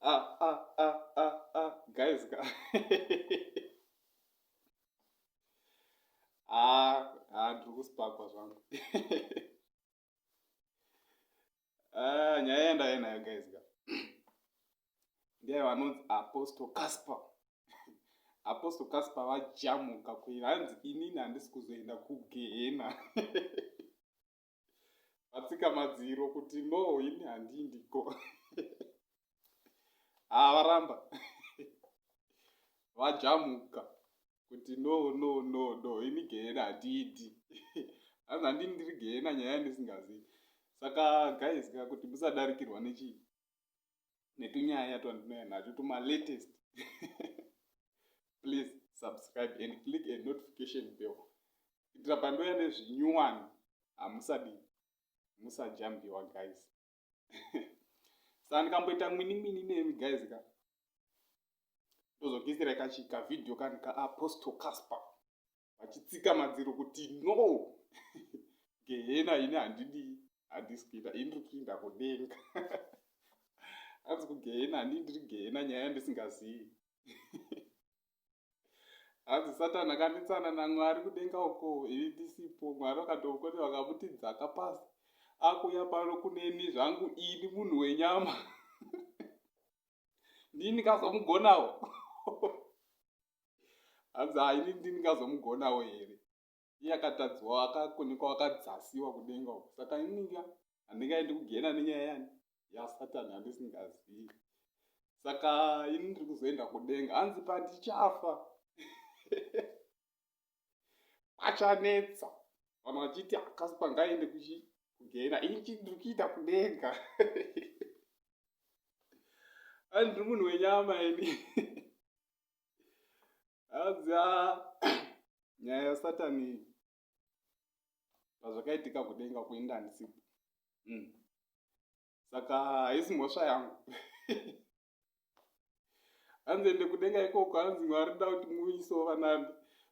Ah, ah, ah, ah, ah, guys ka. Ah, ah, ndiri kuspakwa zvangu. Ah, nyaya yandauya nayo guys ka. Ndiye vanonzi Apostle Casper. Apostle Casper vajamuka kuira hanzi inini handisi kuzoenda kugehena. Vatsika madziro kuti no ini handindiko. Ah, varamba. Vajamuka kuti no no no no ini gehena handiidi. Hanzi handini ndiri gehena nyaya yandisingazivi. Saka guys ka kuti musadarikirwa nechii netunyaya twandinouya nacho tuma latest. Please subscribe and click a notification bell. Kuitira pandouya nezvinyuwani hamusadii musajambiwa guys. Saka ndikamboita mwini mwini nemi guys ka ndozokisira kachi kavideo kani kaapostle Casper vachitsika madziro kuti no gehena ini handidii handisi kuita ini ndiri kuinda kudenga. Hanzi kugehena handii ndiri gehena nyaya yandisingazivi. Hanzi Satani akanetsana naMwari kudenga uko ini ndisipo. Mwari vakatokone vakamuti dzaka pasi. Akuya pano kuneni zvangu ini munhu wenyama. Ndini ndikazomugonawo. Hanzi ha ini ndini ndikazomugonawo here. Iye akatadziwa akakonekwa akadzasiwa kudenga uko. Saka ini handingaendi kugena nenyaya yani yaSatani handisingazivi. Saka ini ndiri kuzoenda kudenga. Hanzi pandichafa pachanetsa. Vanhu vachiti akaspa ngaende kuchi kugena. Ini ndiri kuita kudenga. Hanzi ndiri munhu wenyama ini. Hanzi nyaya yaSatani pazvakaitika kudenga kuenda handisipo. Saka haisi mhosva yangu. Hanzi ende kudenga ikoko hanzi Mwari nda kuti muisewo vanani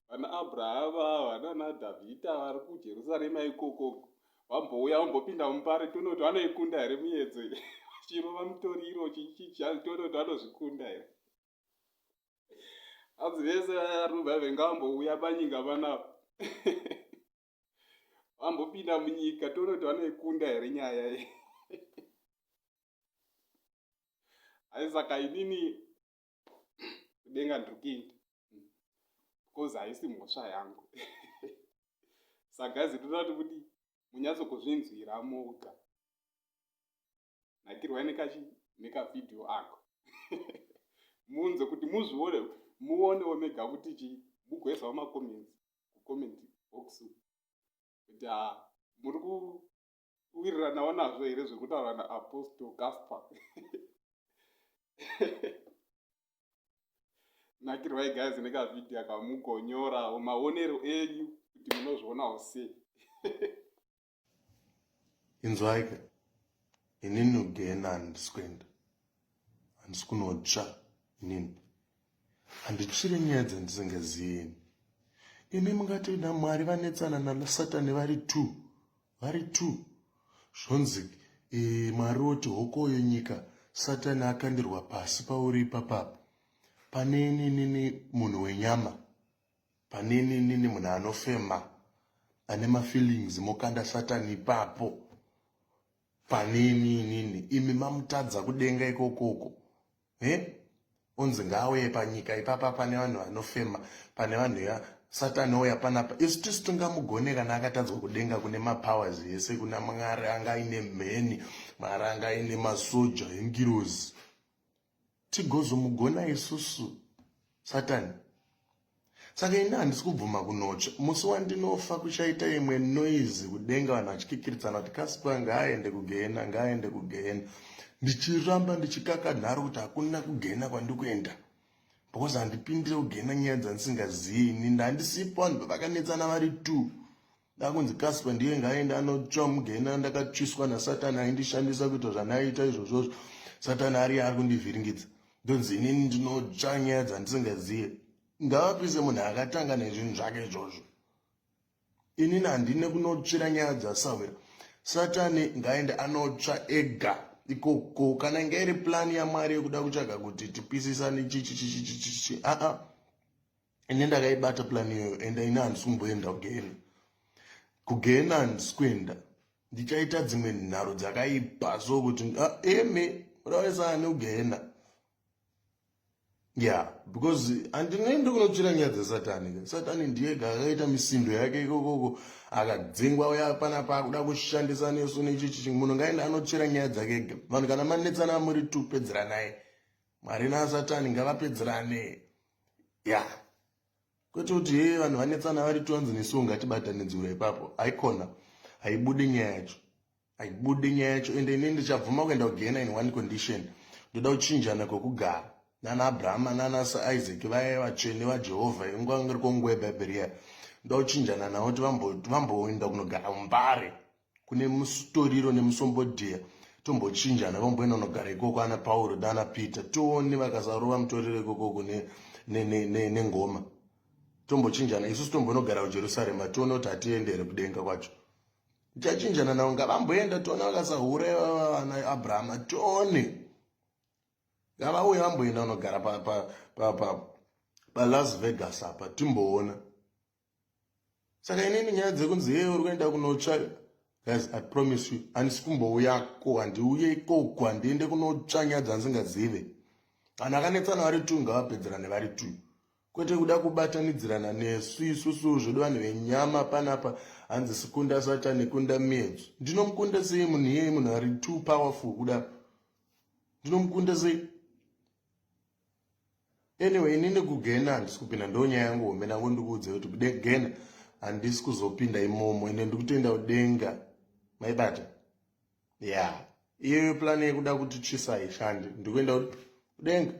vana Abrahama vana Dhavhidha vari kuJerusarema ikoko vambouya vambopinda mupare tione kuti vanoikunda here miyedzo iyi. Vachirova mitoriro chichichi hanzi tione kuti vanozvikunda here. Hanzi vese vari mubhaibheri ngavambouya panyika panapa. Vambopinda munyika tione kuti vanoikunda here nyaya iyi. Hai saka inini kudenga ndiri kuinda because haisi mhosva yangu. Saka guys ndoda kuti kudi munyatso kuzvinzwira moga. Nakirwai nekachi nekavideo ako. Munzwe kuti muzvione muonewo mega kuti chi mugoisawo macomments kucomment box kuti muri kuwiriranawo nazvo here zvekutaura naapostle Casper. Nakirwai guys nekavideo aka mugonyorawo maonero enyu kuti munozvionawo sei. Inzwai ka, inini kugehena handisi kuenda, handisi kunotsva inini, handitsvire nyaya dzandisingazivi ini. Imi mungati naMwari vanetsana naSatani vari two, vari two. Zvonzi e, Mwari oti hokoyo nyika, Satani akandirwa pasi pauri ipapapo. Pane inini munhu wenyama Pane inini munhu anofema ane mafeelings mokanda satani ipapo pane ini inini imi mamutadza kudenga ikokoko he onzi ngaauye panyika ipapa pane vanhu vanofema pane vanhu ya satani ouya panapa isu tisu tingamugone kana akatadzwa kudenga kune mapowers ese kuna mwari anga aine mheni mwari anga aine masoja engirozi tigozomugona isusu satani saka ini handisi kubvuma kunotsva musi wandinofa kuchaita imwe noise kudenga vanhu vachikikiritsana kuti kaspa ngaaende kugehena ngaaende kugehena ndichiramba ndichikaka nharo kuti hakuna kugehena kwandikuenda because handipindire kugehena nyaya dzandisingazivi ini ndandisipo vanhu vakanetsana vari two Ndakunzi Casper ndiye ngaaende anotsva mugehena ndakatsviswa nasatani aindishandisa kuita zvandaiita izvozvozvo satani ariye ari kundivhiringidza ndonzi inini ndinotsva nyaya dzandisingazive ngavapise munhu akatanga nezvinhu zvake izvozvo inini handine kunotsvira nyaya dzasahwira. Satani ngaende anotsva ega ikoko. Kana inga iri plani yaMwari yekuda kutsvaga kuti tipisisane chichichichichichi, aa, ine ndakaibata plani iyoyo, ende ini handisi kumboenda kugehena. Kugehena handisi kuenda. Ndichaita dzimwe nharo dzakaipa so kuti ah, eme uraisane kugehena. Yeah, because handinoendi kunotsvira nyaya dzasatani. Satani ndiyega akaita misindo yake ikokoko, akadzingwa uya panapa akuda kushandisa nesu nechichichi. Munhu ngaende anotsvira nyaya dzake ega. Vanhu kana manetsana muri tu, pedziranai. Mwari nasatani ngavapedzerane, ya, kwete kuti hee, vanhu vanetsana vari tu, hanzi nesuwo ngatibatanidzwe ipapo. Haikona, haibude nyaya yacho, haibude nyaya yacho. Ende ini ndichabvuma kuenda kugehena in one condition: ndoda kuchinjana kwekugara nana Abrahama nana Isaac, vaya vatsvene vaJehovha, inguva ngiri konguva yebhaibheri iya. Ndoda kuchinjana navo kuti vamboenda kunogara muMbare kune mutoriro nemusombodhiya, tombochinjana, vamboenda kunogara ikoko ana Pauro nana Peter, tione vakasarova mutoriro ikokoko nengoma. Tombochinjana isusu, tombonogara kuJerusarema, tione kuti hatiende here kudenga kwacho. Tichachinjana navo, ngavamboenda, tione vakasahura ivava vana Abrahama. Tione, ngavauye vamboenda kunogara paLas Vegas apa, timboona. Saka inini nyaya dzekunzi hee, uri kuenda kunotsva, guys, I promise you, handisi kumbouyako, handiuye ikoko, handiende kunotsva nyaya dzandisingazive. Vanhu vakanetsana vari tu, ngavapedzerane vari tu, kwete kuda kubatanidzirana nesu isusu zvedu vanhu venyama panapa. Hanzi sikunda Satani, kunda miedzo. Ndinomukunda sei munhu iyeye, munhu ari too powerful kuda? Ndinomukunda sei? Anyway, inini kugehena handisi kupinda, ndo nyaya yangu hombe. Nango ndikuudze kuti kugehena handisi kuzopinda imomo. Ine ndikutoenda kudenga, maibata? Ya, iyoyo plani yekuda kuti tsvisa haishandi. Ndikuenda kudenga,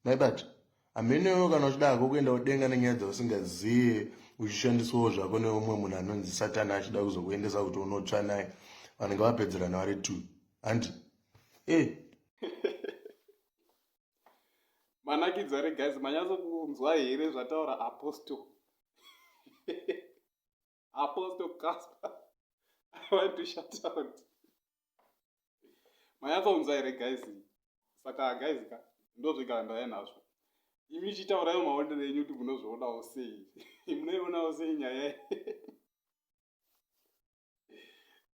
maibata? Hamenoyo kana uchida hako kuenda kudenga nenyaya dzausingazive, uchishandiswawo zvako neumwe munhu anonzi Satani, achida kuzokuendesa kuti unotsva naye. Vanenge vapedzerana vari two, handi e. Manakidza here guys? Manyatso kunzwa here zvataura Apostle Casper? I want to shut out. Manyatsonzwa here guys? Saka guys ka, ndozvega ndauya nazvo. Imi chitauraiwo maonero enyu kuti munozvionawo sei, munoionawo sei nyaya.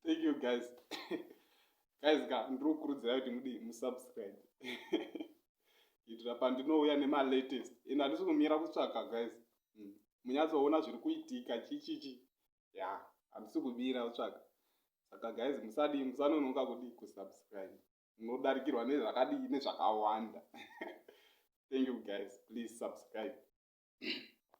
Thank you guys. Guys ka, ndiri kukurudzirai kuti mudi musubscribe kuitira pandinouya nemalatest, ende handisi kumira kutsvaka guys. Munyatsoona zviri kuitika chichichi. Ya, handisi kumira kutsvaka. Saka guys, musadii, musanonoka kudii, kusubscribe. Munodarikirwa nezvakadii, nezvakawanda. Thank you guys, please subscribe.